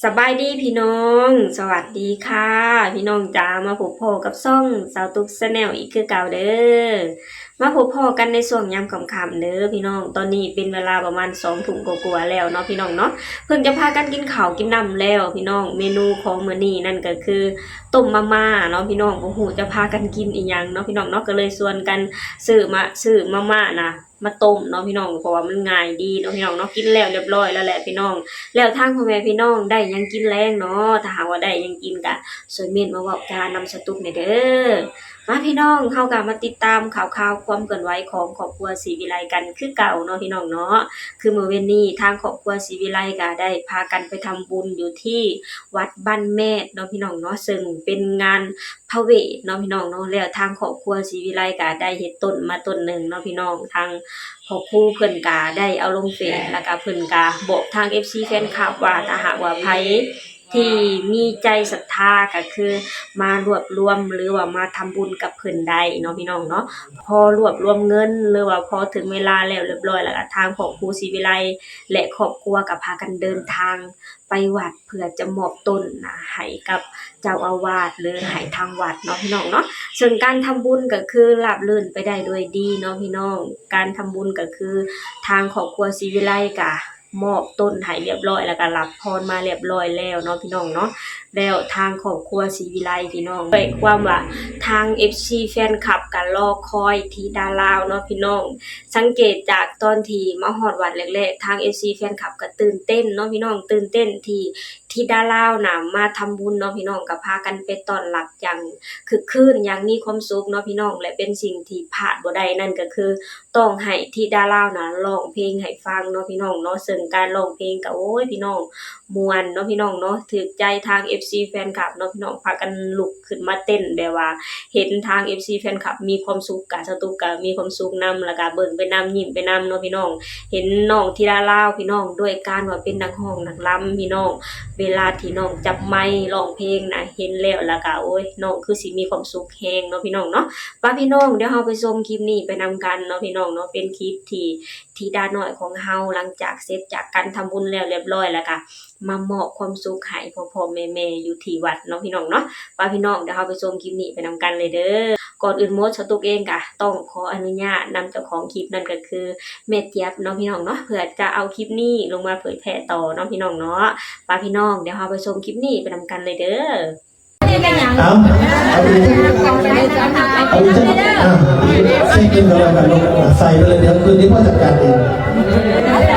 ສະບາຍດີພີ່ນ້ອງ ສະຫວັດດີຄ່ະພີ່ນ້ອງຈ໋າ ມາພົບພໍ້ກັບຊ່ອງສາວຕຸກ Channel ອີກຄືເກົ່າເດີ້. ມາພົບພໍ້ກັນໃນຊ່ວງຍາມຄ່ຳໆເດີ້ພີ່ນ້ອງ. ຕອນນີ້ເປັນເວລາປະມານສອງທຸ່ມກວ່າໆແລ້ວເນາະພີ່ນ້ອງເນາະ. ເພິ່ງຈະພາກັນກິນເຂົ້າກິນນ້ຳແລ້ວພີ່ນ້ອງ. ເມນູຂອງມື້ນີ້ນັ້ນກໍຄືຕົ້ມມາມ່າເນາະພີ່ນ້ອງ. ບໍ່ຮູ້ຈະພາກັນກິນອີ່ຫຍັງເນາະພີ່ນ້ອງເນາະ. ກໍເລີຍຊວນກັນຊື້ມາ ຊື້ມາມ່ານະ ມາຕົ້ມເນາະພີ່ນ້ອງ ເພາະວ່າມັນງ່າຍດີເນາະພີ່ນ້ອງເນາະ. ກິນແລ້ວລຽບຮ້ອຍແລ້ວແຫຼະພີ່ນ້ອງ. ແລ້ວທາງພໍ່ແມ່ພີ່ນ້ອງໄດ້ຫຍັງກິນແລງເນາະ? ຖ້າຫາກວ່າໄດ້ຫຍັງກິນກະຊ່ວຍເມັ້ນມາເວົ້າຈານຳສາວຕຸກແດ່ເດີ້. ມາພີ່ນ້ອງ ເຮົາກະມາຕິດຕາມຂ່າວຄາວຄວາມເຄື່ອນໄຫວຂອງຄອບຄົວສີວິໄລກັນຄືເກົ່າເນາະພີ່ນ້ອງເນາະ. ຄືມື້ວານນີ້ທາງຄອບຄົວສີວິໄລກະໄດ້ພາກັນໄປທຳບຸນຢູ່ທີ່ວັດບ້ານແມດເນາະພີ່ນ້ອງເນາະ ເຊິ່ງເປັນງານ ພະເວດເນາະພີ່ນ້ອງເນາະ. ແລ້ວທາງຄອບຄົວສີວິໄລກະໄດ້ເຮັດຕົ້ນມາຕົ້ນໜຶ່ງເນາະພີ່ນ້ອງ. ທາງພໍ່ຄູເພິ່ນກະໄດ້ເອົາລົງເຟສ ແລ້ວກະເພິ່ນກະບອກທາງເອັຟຊີແຟນຄລັບວ່າ ຖ້າຫາກວ່າໃຜທີ່ມີໃຈສັດທາ ກະຄືມາລວບລວມ ຫຼືວ່າມາທຳບຸນກັບເພິ່ນໄດ້ເນາະພີ່ນ້ອງເນາະ. ພໍລວບລວມເງິນ ຫຼືວ່າພໍເຖິງເວລາແລ້ວລຽບຮ້ອຍ ແລ້ວກະທາງຄອບຄົວສີວິໄລ ແລະ ຄອບຄົວກະພາກັນເດີນທາງ ໄປວັດເພື່ອຈະມອບຕົ້ນນະໃຫ້ກັບເຈົ້າອາວາດ ຫຼືໃຫ້ທາງວັດເນາະພີ່ນ້ອງເນາະ. ເຊິ່ງການທຳບຸນກໍຄືລາບລື່ນໄປໄດ້ດ້ວຍດີເນາະພີ່ນ້ອງ. ການທຳບຸນກໍຄືທາງຄອບຄົວສີວິໄລກະມອບຕົ້ນໃຫ້ລຽບຮ້ອຍ ແລ້ວກະຮັບພອນມາລຽບຮ້ອຍແລ້ວເນາະພີ່ນ້ອງເນາະ. ແລ້ວທາງຄອບຄົວສີວິໄລພີ່ນ້ອງ ດ້ວຍຄວາມວ່າທາງເອັຟຊີແຟນຄລັບກະລໍຄອຍທິດາລາວເນາະພີ່ນ້ອງ. ສັງເກດຈາກຕອນທີ່ມາຮອດວັດແລກໆ ທາງເອັຟຊີແຟນຄລັບກໍຕື່ນເຕັ້ນເນາະພີ່ນ້ອງ ຕື່ນເຕັ້ນທີ່ທິດາລາວນະມາທຳບຸນເນາະພີ່ນ້ອງ. ກໍພາກັນໄປຕ້ອນຮັບຢ່າງຄຶກຄື້ນ ຢ່າງມີຄວາມສຸກເນາະພີ່ນ້ອງ. ແລະ ເປັນສິ່ງທີ່ພາດບໍ່ໄດ້ ນັ້ນກໍຄືຕ້ອງໃຫ້ທິດາລາວນະຮ້ອງເພງໃຫ້ຟັງເນາະພີ່ນ້ອງເນາະ. ເຊິ່ງການຮ້ອງເພງກໍ ໂອ້ຍ ພີ່ນ້ອງ ມ່ວນເນາະພີ່ນ້ອງເນາະ ຖືກໃຈທາງເອັຟຊີແຟນຄລັບເນາະພີ່ນ້ອງ ພາກັນລຸກຂຶ້ນມາເຕັ້ນ ແບບວ່າເຫັນທາງເອັຟຊີແຟນຄລັບມີຄວາມສຸກ ກະສາວຕຸກກະມີຄວາມສຸກນຳ ແລ້ວກະເບິ່ງໄປນຳ ຍິ້ມໄປນຳເນາະພີ່ນ້ອງ. ເຫັນນ້ອງທິດາລາວພີ່ນ້ອງ ດ້ວຍການວ່າເປັນນັກຮ້ອງນັກລຳພີ່ນ້ອງ ເວລາທີ່ນ້ອງຈັບໄມຮ້ອງເພງນະ ເຫັນແລ້ວ ແລ້ວກະ ໂອ້ຍ ນ້ອງຄືຊິມີຄວາມສຸກແຮງເນາະພີ່ນ້ອງເນາະ. ປະພີ່ນ້ອງ ດຽວເຮົາໄປຊົມຄລິບນີ້ໄປນຳກັນເນາະພີ່ນ້ອງເນາະ. ເປັນຄລິບທີ່ ທິດານ້ອຍຂອງເຮົາ ຫຼັງຈາກເສັດຈາກການທຳບຸນແລ້ວລຽບຮ້ອຍ ແລ້ວກະມາມອບຄວາມສຸກໃຫ້ພໍ່ໆແມ່ໆຢູ່ທີ່ວັດເນາະພີ່ນ້ອງເນາະ. ປະພີ່ນ້ອງ ດຽວເຮົາໄປຊົມຄລິບນີ້ໄປນຳກັນເລີຍເດີ້. ກ່ອນອື່ນໝົດ ສາວຕຸກເອງກະຕ້ອງຂໍອະນຸຍາດນຳເຈົ້າຂອງຄລິບ ນັ້ນກະຄືແມ່ຈຽບເນາະພີ່ນ້ອງເນາະ ເພື່ອຈະເອົາຄລິບນີ້ລົງມາເຜີຍແຜ່ຕໍ່ເນາະພີ່ນ້ອງເນາະ. ປະພີ່ນ້ອງ ດຽວເຮົາໄປຊົມຄລິບນີ້ໄປນຳກັນເລີຍເດີ້. ເອົາ ເອົາອີກ ເອົາອີກຈັກ ອ່າ ເຊັກໜຶ່ງກໍແລ້ວກັນລູກ ໃສ່ໄປເລີຍ ດຽວຄືນນີ້ພໍ່ຈັດການເອງ.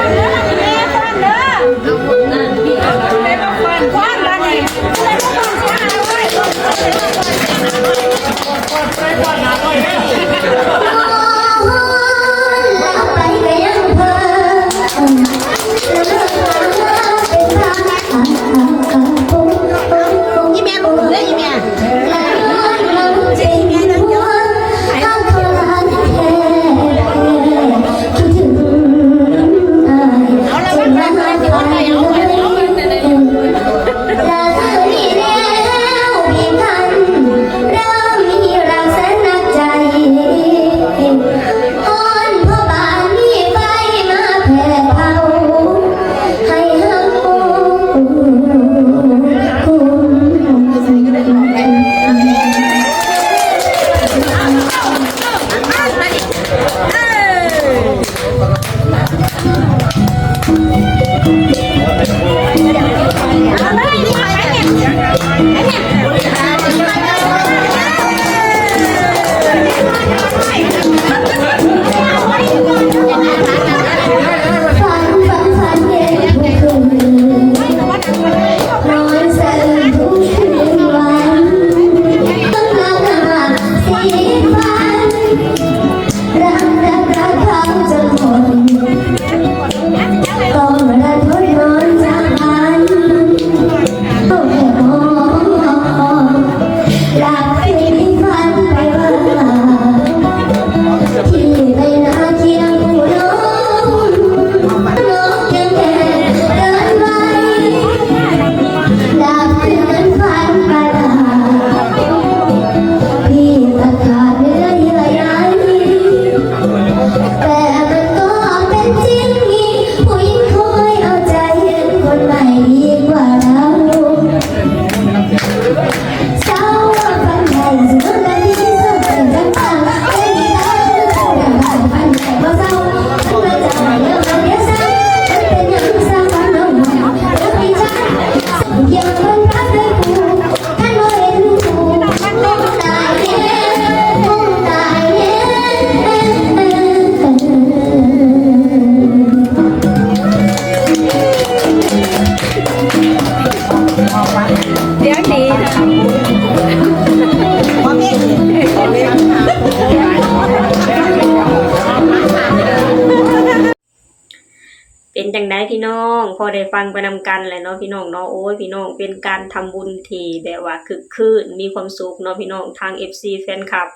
ຈັ່ງໃດພີ່ນ້ອງ ພໍໄດ້ຟັງໄປນຳກັນແຫຼະເນາະພີ່ນ້ອງເນາະ. ໂອ້ຍ ພີ່ນ້ອງ ເປັນການທຳບຸນທີ່ແບບວ່າຄຶກຄື້ນ ມີຄວາມສຸກເນາະພີ່ນ້ອງ. ທາງເອັຟຊີ ແຟນຄລັບ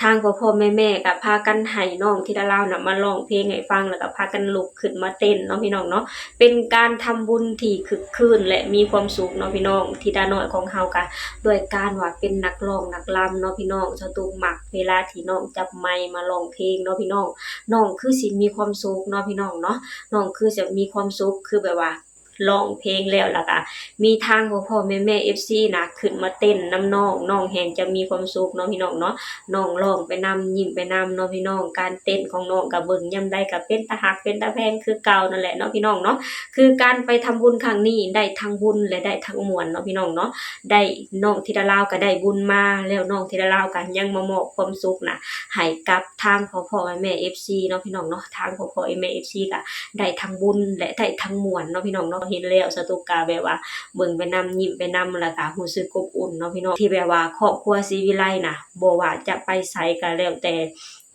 ທາງພໍ່ໆແມ່ໆ ກໍພາກັນໃຫ້ນ້ອງທິດາລາວນະມາຮ້ອງເພງໃຫ້ຟັງ ແລ້ວກໍພາກັນລຸກຂຶ້ນມາເຕັ້ນເນາະພີ່ນ້ອງເນາະ. ເປັນການທຳບຸນທີ່ຄຶກຄື້ນ ແລະ ມີຄວາມສຸກເນາະພີ່ນ້ອງ. ທິດານ້ອຍຂອງເຮົາກໍດ້ວຍການວ່າເປັນນັກຮ້ອງນັກລຳເນາະພີ່ນ້ອງ. ສາວຕຸກມັກເວລາທີ່ນ້ອງຈັບໄມມາຮ້ອງເພງເນາະພີ່ນ້ອງ. ນ້ອງຄືຊິມີຄວາມສຸກເນາະພີ່ນ້ອງເນາະ. ນ້ອງຄືຈະມີຄວາມສຸກ ຄືແບບວ່າ ຮ້ອງເພງແລ້ວ ແລ້ວກະມີທາງພໍ່ໆແມ່ໆ ເອັຟຊີນະ ຂຶ້ນມາເຕັ້ນນຳນ້ອງ ນ້ອງແຮ່ງຈະມີຄວາມສຸກເນາະພີ່ນ້ອງເນາະ. ນ້ອງຮ້ອງໄປນຳ ຍິ້ມໄປນຳເນາະພີ່ນ້ອງ. ການເຕັ້ນຂອງນ້ອງກະເບິ່ງຍາມໃດກະເປັນຕາຮັກເປັນຕາແພງຄືເກົ່ານັ້ນແຫຼະເນາະພີ່ນ້ອງເນາະ. ຄືການໄປທຳບຸນຄັ້ງນີ້ ໄດ້ທັງບຸນ ແລະ ໄດ້ທັງມ່ວນເນາະພີ່ນ້ອງເນາະ. ໄດ້ ນ້ອງທິດາລາວກະໄດ້ບຸນມາ ແລ້ວນ້ອງທິດາລາວກະຍັງມາມອບຄວາມສຸກນະ ໃຫ້ກັບທາງພໍ່ໆແມ່ໆ ເອັຟຊີເນາະພີ່ນ້ອງເນາະ. ທາງພໍ່ໆແມ່ໆ ເອັຟຊີກະ ໄດ້ທັງບຸນ ແລະ ໄດ້ທັງມ່ວນເນາະພີ່ນ້ອງເນາະ. ເຫັນແລ້ວສາວຕຸກກະແບບວ່າເບິ່ງໄປນຳ ຍິ້ມໄປນຳ ແລ້ວກະຮູ້ສຶກອົບອຸ່ນເນາະພີ່ນ້ອງ. ທີ່ແບບວ່າຄອບຄົວສີວິໄລນະ ບໍ່ວ່າຈະໄປໃສກະແລ້ວແຕ່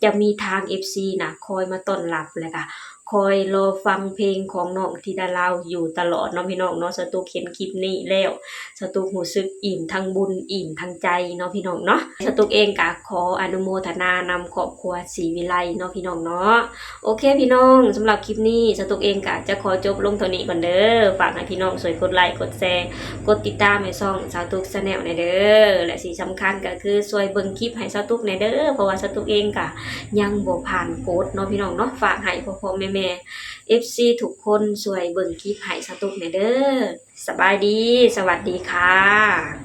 ຈະມີທາງເອັຟຊີນະ ຄອຍມາຕ້ອນຮັບ ແລ້ວກະຄອຍລໍຟັງເພງຂອງນ້ອງທິດາລາວຢູ່ຕະຫຼອດເນາະພີ່ນ້ອງເນາະ. ສາວຕຸກເຫັນຄລິບນີ້ແລ້ວ ສາວຕຸກຮູ້ສຶກອີ່ມທັງບຸນ ອີ່ມທັງໃຈເນາະພີ່ນ້ອງເນາະ. ສາວຕຸກເອງກະຂໍອະນຸໂມທະນານຳຄອບຄົວສີວິໄລເນາະພີ່ນ້ອງເນາະ. ໂອເຄພີ່ນ້ອງ ສຳລັບຄລິບນີ້ ສາວຕຸກເອງກະຈະຂໍຈົບລົງເທົ່ານີ້ກ່ອນເດີ. ຝາກໃຫ້ພີ່ນ້ອງຊ່ວຍກົດໄລ ກົດແຊ ກົດຕິດຕາມໃຫ້ຊ່ອງສາວຕຸກ Channel ແດ່ເດີ ແລະ ທີ່ສຳຄັນກໍຄືຊ່ວຍເບິ່ງຄລິບໃຫ້ສາວຕຸກແດ່ເດີ ເພາະວ່າສາວຕຸກເອງກະຍັງບໍ່ຜ່ານກົດເນາະພີ່ນ້ອງເນາະ. ຝາກໃຫ້ພໍ່ໆແມ່ໆ ເອັຟຊີທຸກຄົນຊ່ວຍເບິ່ງຄລິບໃຫ້ສາວຕຸກແດ່ເດີ. ສະບາຍດີ ສະຫວັດດີຄ່ະ.